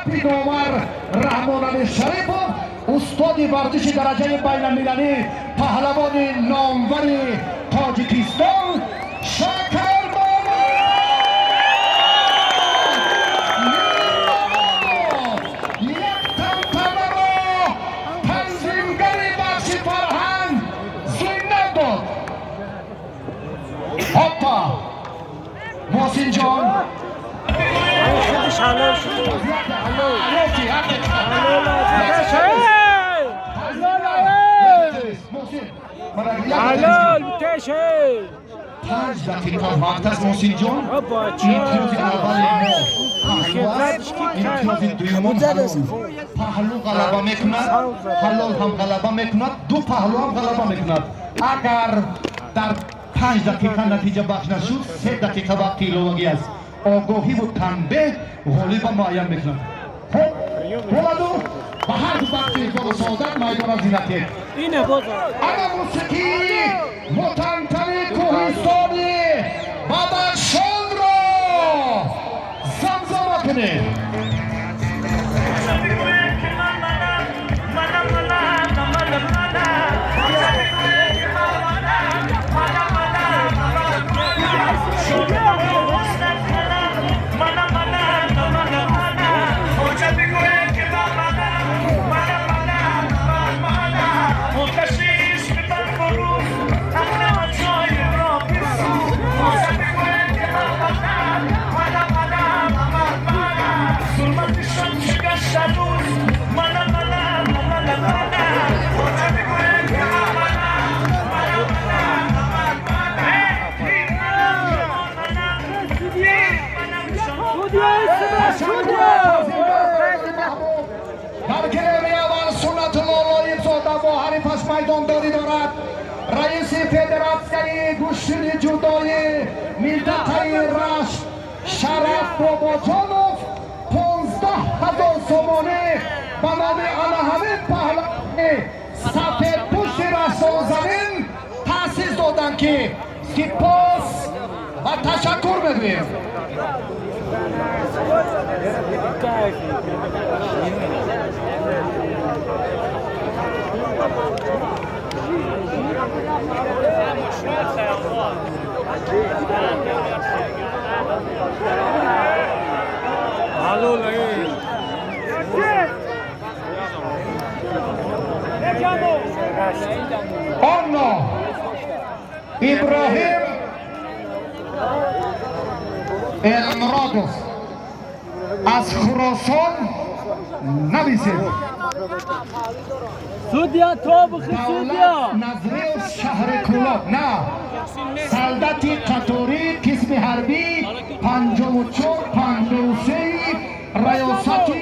Гапи довар Раҳмонали Шарипов, устоди варзиши дараҷаи байналмилалӣ, паҳлавони номвари Тоҷикистон Шакармамад Мирмамадов. Як тантанаро танзимгари бахши фарҳанг зинат дод. Ҳоппа, Муҳсинҷон! Худиш ҳалол шуд. Ёфти, як дақиқа. Ҳалол. Муҳсин, мана як. Ҳалол бутеше. 5 дақиқа вақт аст, Муҳсинҷон. Имтиёзи аввали мо паҳлу аст, имтиёзи дуюмон ҳалол. Паҳлу ғалаба мекунад, ҳалол ҳам ғалаба мекунад, ду паҳлу ҳам ғалаба мекунад. Агар дар 5 дақиқа натиҷа бахш нашуд, 3 дақиқа вақти иловагӣ аст. Огоҳиву танбеҳ ғолиба муайян мекунад. Хуб боладу ба ҳар ду бахти иқболу саодат, майдона зинатед. Ина боза. Ана мусиқии мутантани кӯҳистони Бадахшонро замзама кунед. بگوید که من منم منم منم منم منم، بگوید که من منم منم منم منم منم، منم منم منم منم، بگوید که من منم منم منم منم منم، تشویش بر فروز عقل جای را بسوز، بگوید که من منم منم منم منم منم، ظلمت شب شکست روز منم منم منم منم، بگوید که من منم منم منم منم منم، منم Судья! Дар гиреми аввал Суннатулло Лоибзода бо ҳарифаш майдондорӣ дорад. Раиси федератсияи гӯштини ҷудои минтақаи Рашт Шараф Бобоҷонов 15 000 сомонӣ ба номи ана ҳамин паҳлавони сафедпӯшти раштонзамин таъсис доданд, ки сипос ва ташаккур мегӯем. Кайф. Ҳалол эй. Онно Иброҳим Элмуродов аз Хуросон нависед. Судья, то бихи. Давлат Судья! Назриев, шаҳри Кӯлоб. На, солдати қаторӣ, қисми ҳарбӣ 5453 раёсати